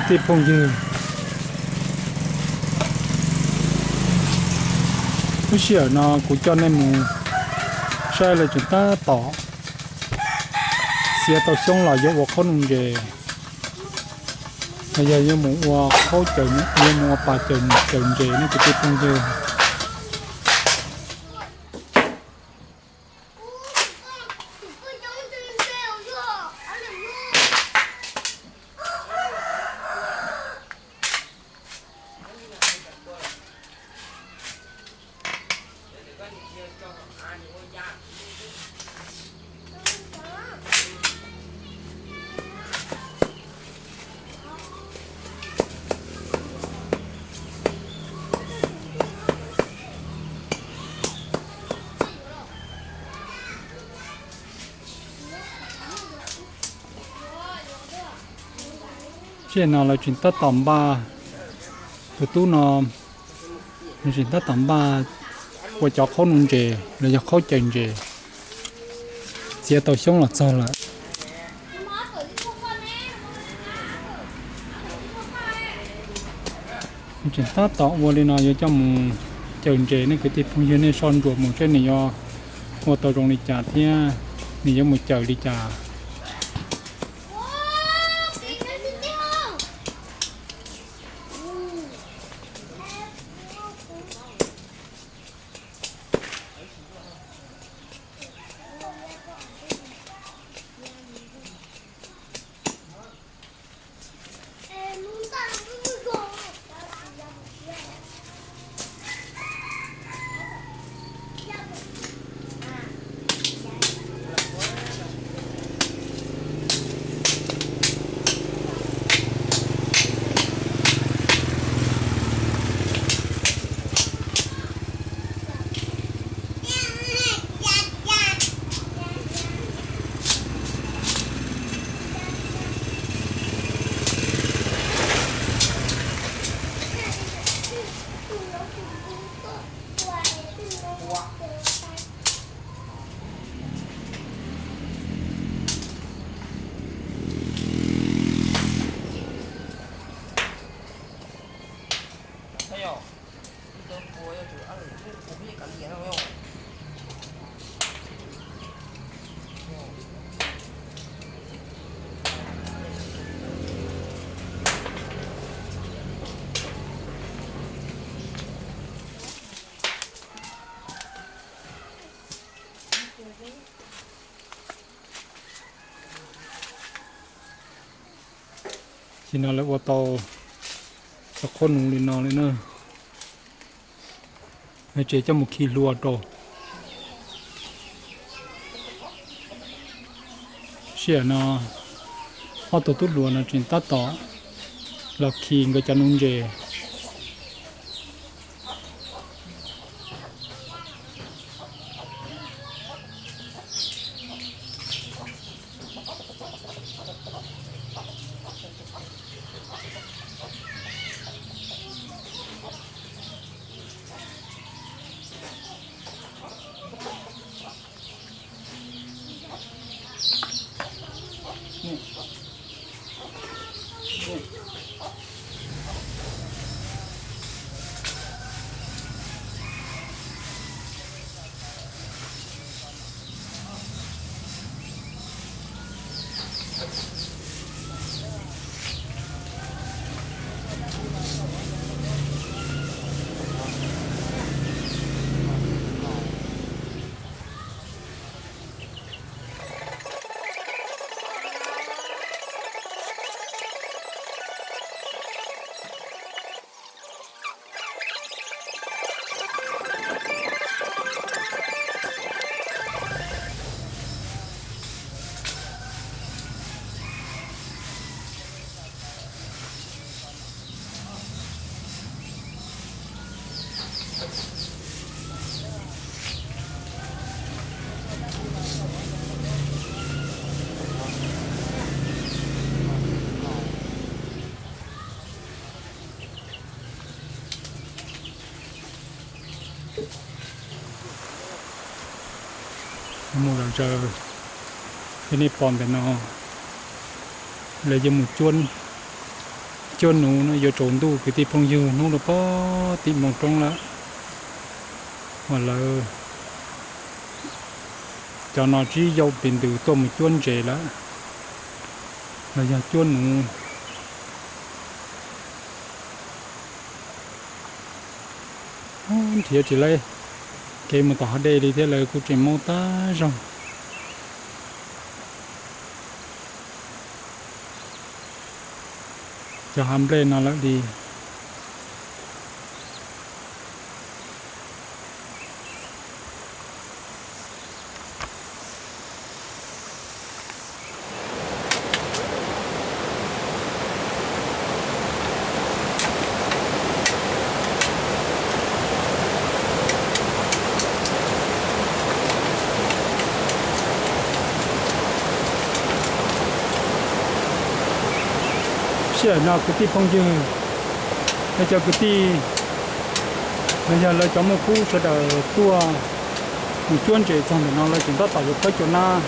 Tij phooj ywg, lub sij hawm no kuv coj nej mus saib lawv tseem tab tom txiav tau xyoob los yuav ua qhaub nuv ntses, los yog yuav mus ua qhaub, yuav mus ua pas cawm ntses ne kwv tij phooj ywg. Tsev no lawv tseem tab tom npaj, tus tub no nws tseem tab tom npaj ua cov qhaub nuv ntses los yog qhaub cawm ntses, txiav tau xyoob los txog lawm. Nws tseem tab tom ua li no yuav coj mus cawm ntses ne kwv tij phooj ywg, nej soj ntsuam mus seb nws yuav ua tau zoo li cas thiab nws yuav mus cawm li cas. Tam sim no lawv ua tau cov qhaub nuv li no li na. Lawv tseem coj mus khi hlua rau. Sij hawm no ob tug tub hluas no tseem tab tom los khi nkawd cov nuv ntses. Mus zom zaws, yog nej pom ntawm no, lawv yuav mus cuab Cuab nuv no yuav tsaus ntuj kwv tij phooj ywg, hnub no puag tim npoo roob lawm, mas lawv cov no tsib yaug pes ntws tuaj mus cuab ntses lawm, los yog cuab nuv. Nrhiav tsis tau kev mus tom hav dej li thiab, lawv kuj tseem maub tag zog. Cov hav nplej no lawm li. Sij hawm no kwv tij phooj ywg, lawv cov kwv tij los yog lawv cov muaj kub sawv daws tuaj mus cuab ntses txog ntawm no, lawv tseem tab tom yuav khawb cua nab.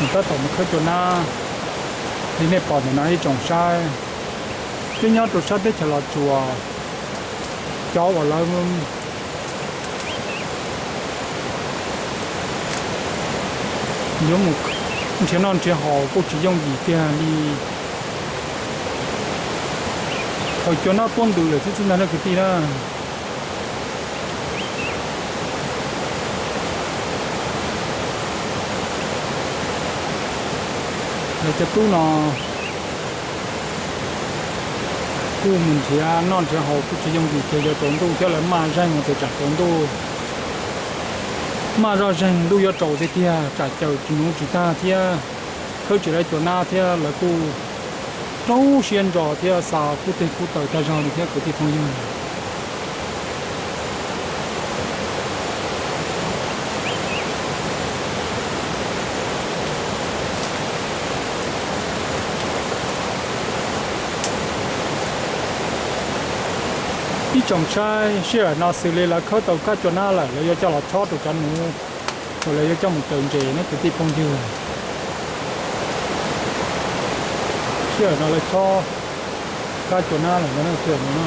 Tseem tab tom mus khawb cua nab li nej pom ntawm no ib tsoom saib. Twb nyob rau sab teb chaws Los Tsuas, cov uas lawv yuav mus nrhiav noj nrhiav haus kuj tsis yooj yim kiag li. Thaum cua nab tuab ntws lawm xwb xwb ntag na kwv tij na. Lawv cov tub no kuj mus nrhiav noj nrhiav haus kuj tsis yooj yim kiag, yuav tsaus ntuj thiab lawv maj zeeg mus txog tsam tsaus ntuj, maj zoj zeeg ntuj yuav tsaus tiag tiag tsam caws tsis nuv tsis tag thiab khawb tsis tau cua nab thiab lawv kuj rau siab ntso thiab xa kub teg kub taw tag zog li thiab kwv tij phooj ywg. Ib tsoom saib, sij hawm no xws li lawv khawb tau kab cua nab lawm, lawv yuav coj los chob rau cov nuv, lawv yuav coj mus caws ntses na kwv tij phooj ywg. Sij hawm no lawv chob kab cua nab lawm ntag na.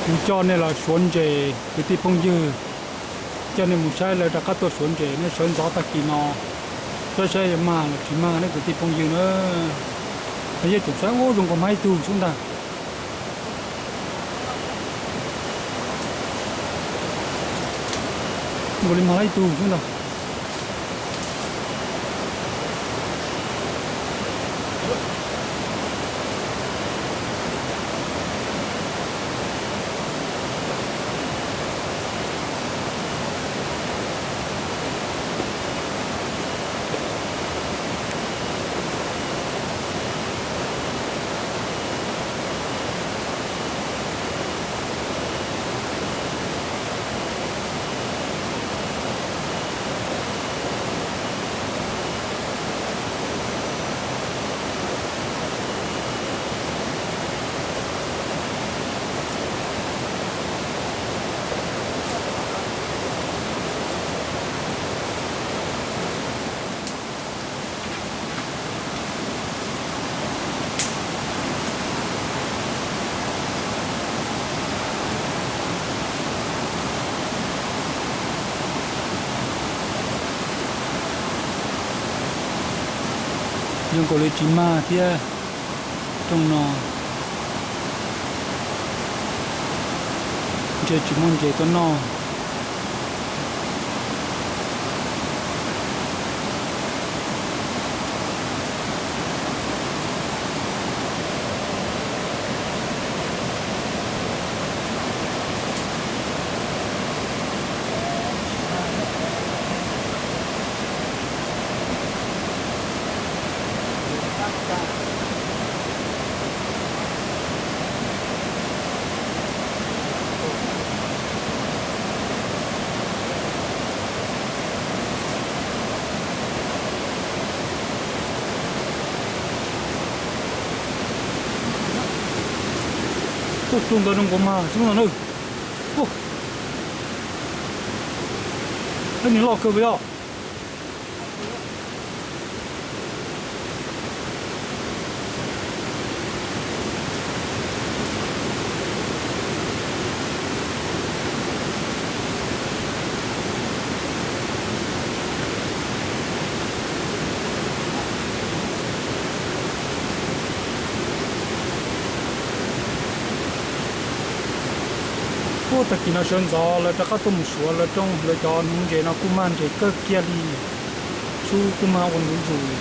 Kuv coj nej los suav ntses kwv tij phooj ywg, coj nej mus saib lawv rov qab tuaj suav ntses nej sawv ntxov tag kis no, saib saib yuav mag los tsis mag nej kwv tij phooj ywg na. Yog yeej tseem saib ub zoo nkaus mag ib tug xwb ntag. Nkaus li mag ib tug xwb ntag. Zoo nkaus li tsis mag thiab rooj no, ntshe tsis muaj ntses tuaj noj. Ub, rooj ntawd zoo nkaus mag xwb no na. Ub, peb nig loj kawg li os. Ub, tag kis no sawv ntxov lawv rov qab tuaj mus suav lawv rooj, lawv cov hneev ntses no kuj mag ntses kawg kiag li, sub kuj mag ua ntu zus li.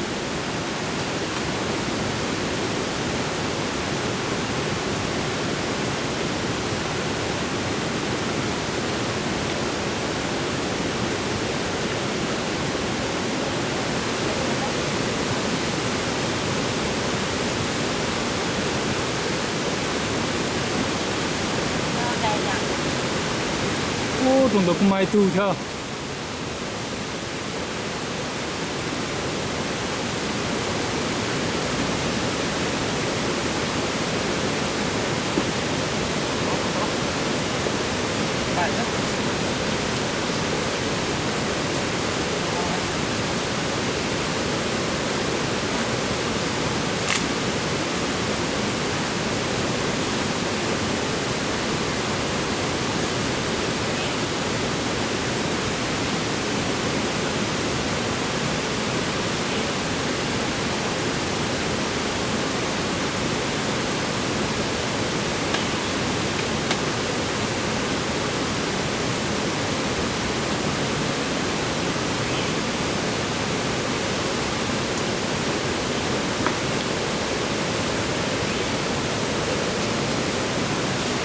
Ub, rooj ntawd kuj mag ib tug thiab.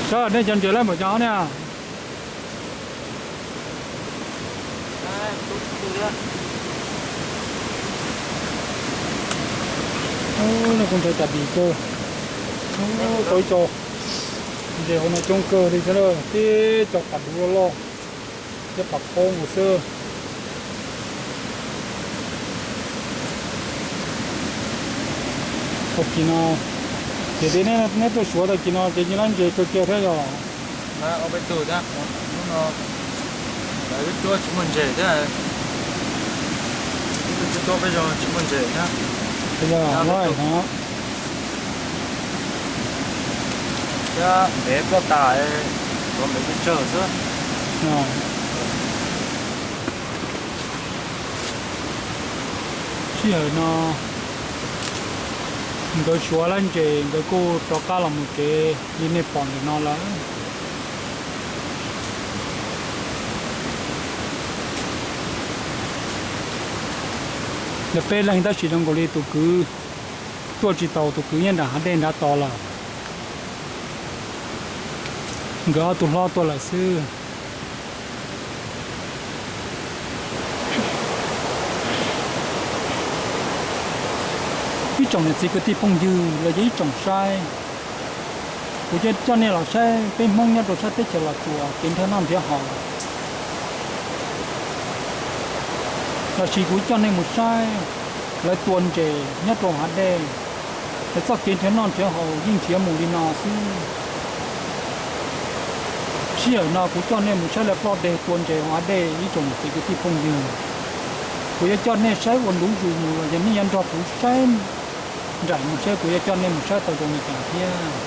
Sab, nej cov ntses lawm npaum cas ne? Nej kuj ntshai tas dim kawg. Tau ib co ntses hauv no coob kawg li thiab na, tib co pas duv loj loj thiab pas phaub nkaus xwb. Tag kis no ces tias neb tuaj suav tag kis no ces nyias lab ntses kawg kiag thiab yog? Ob peb tug thiab, hnub no lawv twb cuab tsis muaj ntses thiab, twb cuab peb zaug tsis muaj ntses thiab. Yog no thiab ntev ploj tas, Tsawg xwb. Sij hawm no nkawd suav lab ntses nkawd kuj rov qab los mus tsev li nej pom ntawm no lawm. Lawv peb leeg tab sis zoo nkaus li tus kwv tuaj tsis tau, tus kwv nyob nram hav dej nrad tos lawm. Nkawd ob tug hlob tuaj lawm xwb. Ib tsoom niam txiv kwv tij phooj ywg los yog ib tsoom saib, kuv coj nej los saib peb Hmoob nyob rau sab teb chaws Los Tsuas kev nrhiav noj nrhiav haus. Los sis kuv coj nej mus saib lawv tua ntses nyob rau hav dej, lawv txoj kev nrhiav noj nrhiav haus yeej nrhiav mus li no xwb. Sij hawm no kuv coj nej mus saib lawv ploj deg tua ntses hauv hav dej ib tsoom niam txiv kwv tij phooj ywg. Kuv yuav coj nej saib ua ntu zus mus los yog nej yuav nrog kuv saib nraim mus saib kuv yuav coj nej mus saib tau zoo li cas thiab.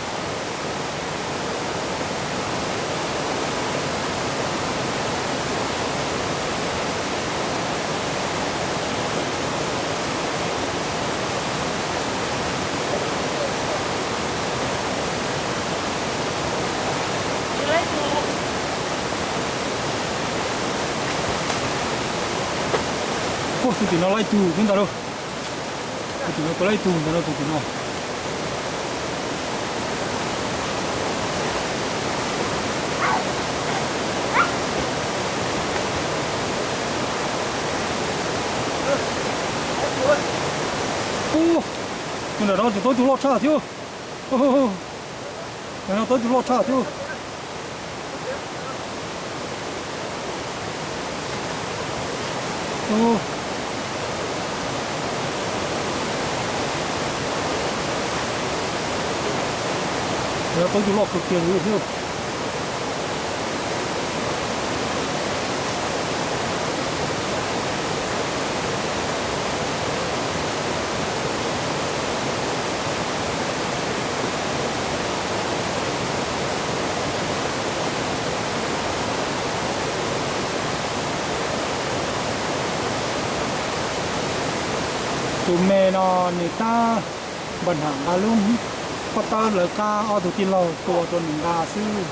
Tus tim no laib tug thiab ntag lauj. Tus tim no tus laib tug ntag lauj, tus tim no. Tus nram no ces tau ib tug loj tshaj thiab. Nram no tau ib tug loj tshaj thiab. Tau ib tug loj kawg kiag li thiab. Tus me no nws tab npaj nram nqa lub pob tawb lawv qab ob tug tij laug tua rau nws nqa xwb.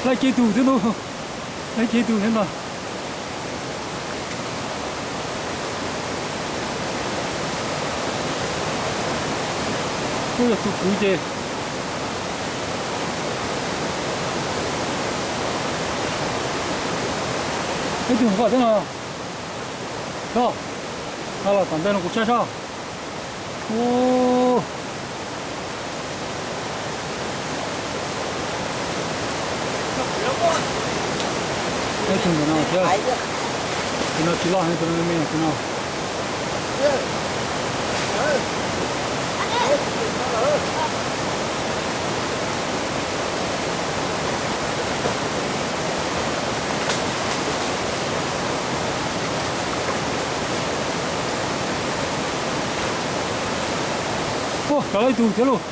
Laib kiag tug thiab ntag. Laib kiag tug thiab ntag. Kuj yog tus kwv ces ib tug nqa thiab no. Los tom ntej no kuv saib sab. Ib tug ntawm no thiab. Tus no tsis loj heev, tus no me me tus no. Ua, raws lawm ib tug thiab lauj.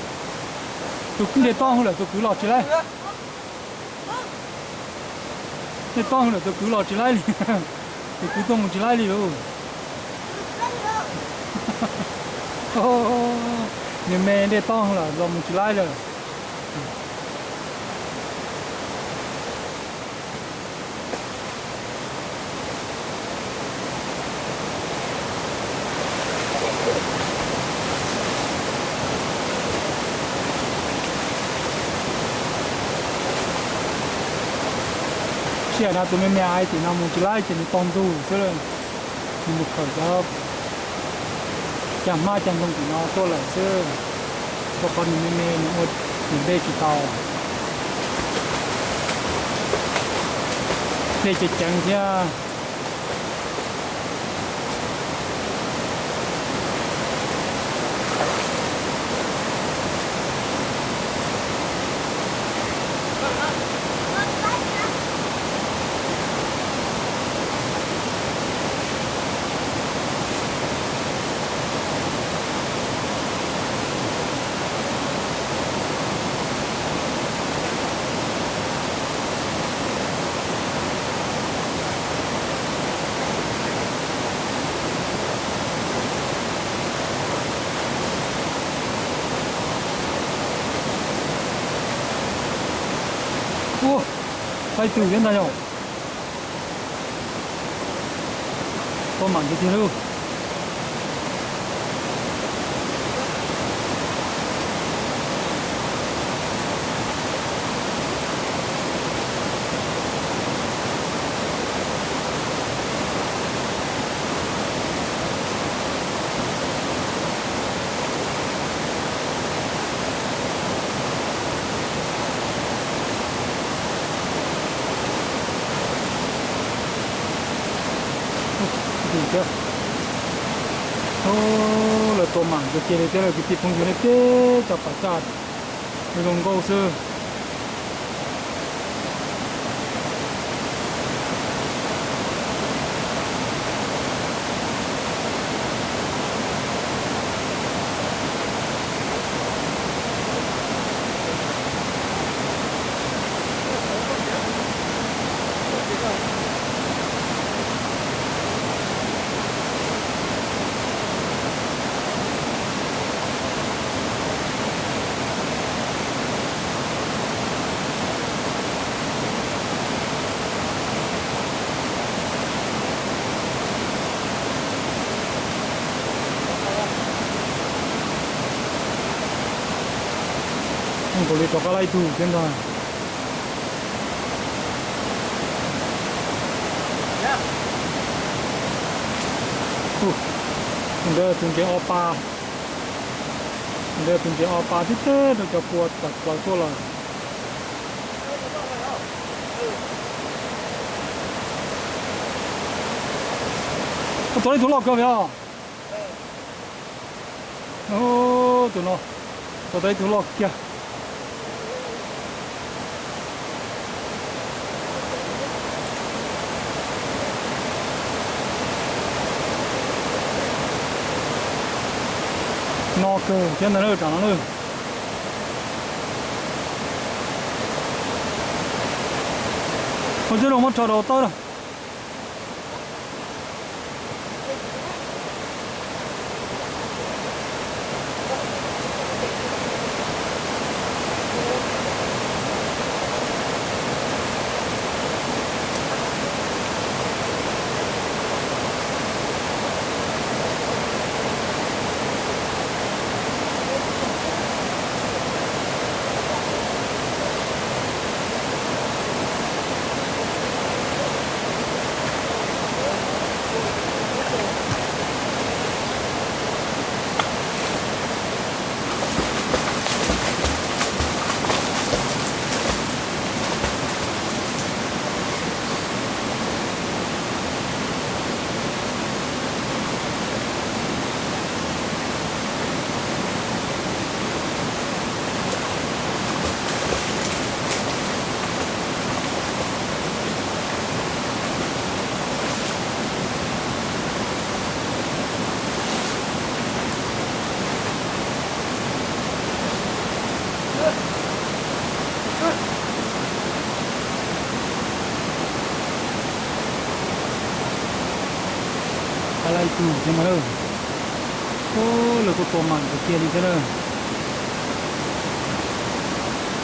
Tus kwv nce tob lawm, tus kwv los tsis laib. Nce tob lawm, tus kwv los tsis laib li. Tus kwv tuaj mus tsis laib li lauj. Me me nce tob lawm, los mus tsis laib lawm. Sij hawm no tus me me hais tias no mus tsis laib ces nws tog ntug xwb, nws mus khawm cov cag hmab cag ntoo tim no tuaj lawm xwb, rau qhov nws me me nws ua nws npe tsis tau. Tej ceev ceev thiab. Ua, tau ib tug thiab ntag yog. Tua mam tiag tiag lauj. Lawv tua mam cia li thiab lawm kwv tij phooj ywg, nej peb cov pam caj zoo nkauj xwb. Nkaus li rov qab laib tug thiab ntag. Tus ntawd tus ntses ob pa, tus ntawd tus ntses ob pa tib teg rau cov pua tawm plaws tuaj lawm. Koj tua ib tug loj kawg li os. Tus no tua tau ib tug loj kiag. No kawg thiab ntag na, tsam no na. Ua, coj los muab rho rau tawb na. Qab laib tug thiab no. Ub, lawv kuj tua mas kawg kiag li thiab na.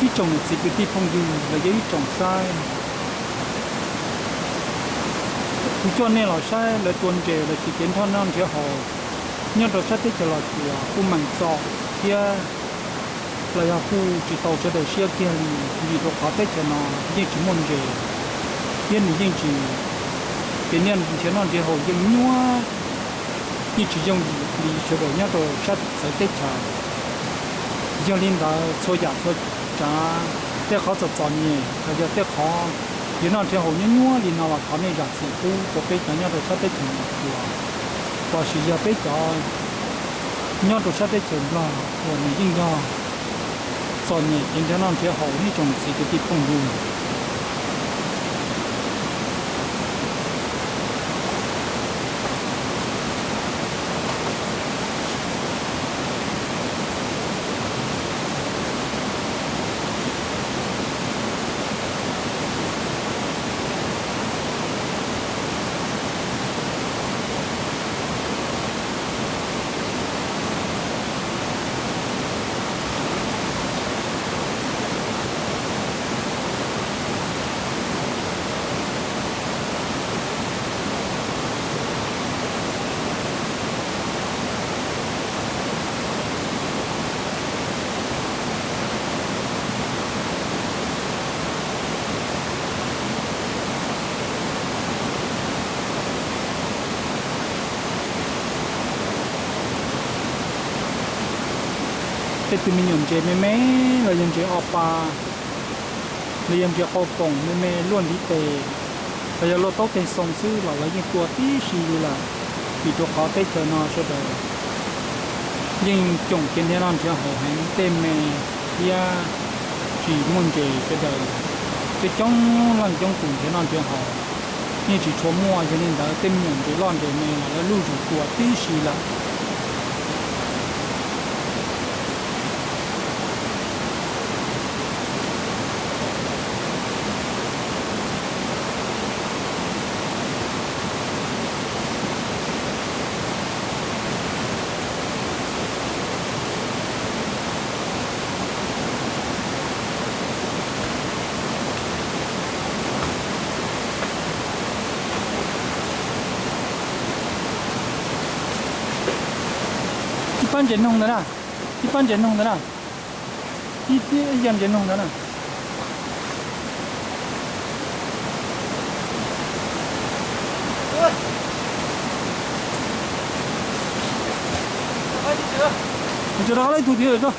Ib tsoom niam txiv kwv tij phooj ywg los yog ib tsoom saib, kuv coj nej los saib lawv tua ntses los sis cev nroj noj nrhiav haus nyob rau sab teb chaws Los Tsuas kuj meem txom thiab los yog kuj tsis tau sawv daws siab kiag li, vim rau qhov teb chaws no yeej tsis muaj ntses thiab nws yeej tsis, kev nrhiav noj nrhiav haus yeej nyuaj, yeej tsis yooj yim li sawv daws nyob rau sab txawv teb chaws. Yog li ntawd txhua yam txhua tsav, tej qhov txom txom nyem los yog tej qhov nrhiav noj nrhiav haus nyuaj nyuaj li no los thov nej zam txim pub rau peb cov nyob rau sab teb chaws Nplog uas, los sis yog peb cov nyob rau sab teb chaws Nplog uas nws yeej yog txom nyem kev nrhiav noj nrhiav haus ib tsoom niam txiv kwv tij phooj ywg. Tej tus me nyuam ntses me me los yog ntses o pa, los yog ntses qau poom me me luaj ntiv tes, los yog luaj taub teg xoo xwb los lawv yeej tua tib si li lawm. Vim rau qhov teb chaws no sawv daws yeej coom kev nrhiav noj nrhiav haus heev, tej me thiab tsis muaj ntses sawv daws, coob coob leej coob tus nrhiav noj nrhiav haus yeej tsis tshua muaj, yog li ntawd tej me nyuam ntses loj ntses me los lawv lub zog tua tib si lawm. Ib pab ntses noog ntawd na, ib pab ntses noog ntawd na, ib yam ntses noog ntawd na. Tsis rov qab ib tug thiab tso.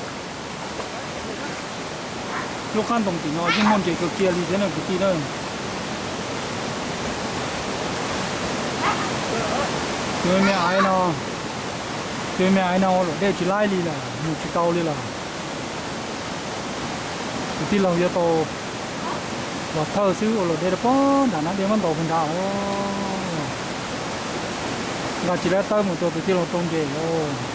Lub qab ntoo tim no yeej muaj ntses kawg kiag li thiab na kwv tij na. Tus me me aiv no, tus me me aiv no ua luam dej tsis laib li lawm, mus tsis tau li lawm. Tus tij laug yuav tau los thawj xwb, ua luam dej rau pog nram na, dej muab ntaus pog nrad os. Nqa tsis laib tawb mus tua tus tij laug rau ntses os.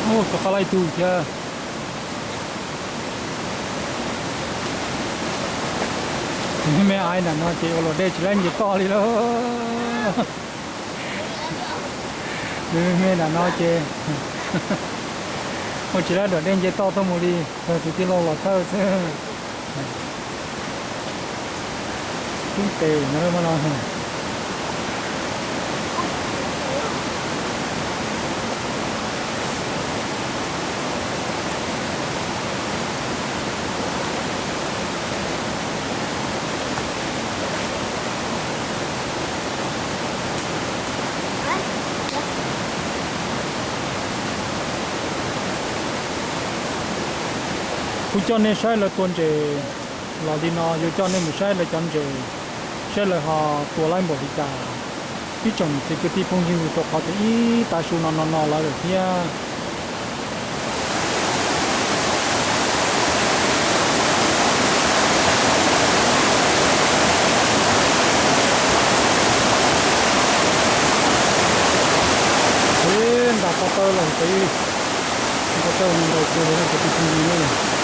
Rov qab laij tug thiab. Me me aiv nram no ces ua luam dej tsis laib nce toj li lauj. Me me nram no ces ua tsis laib luam dej nce toj tuaj mus li, txog tus tij laug los thawj xwb. Tub tes no. Kuv coj nej saib lawv tua ntses los li no, yuav coj nej mus saib lawv cov ntses, saib lawv ho tua laib npaum li cas. Ib tsoom niam txiv kwv tij phooj ywg, rau qhov tias ib tav su no no no lawv lawm thiab. Ntas ko taw los peb, ko taw mus ntaus kawg li kwv tij phooj ywg ne.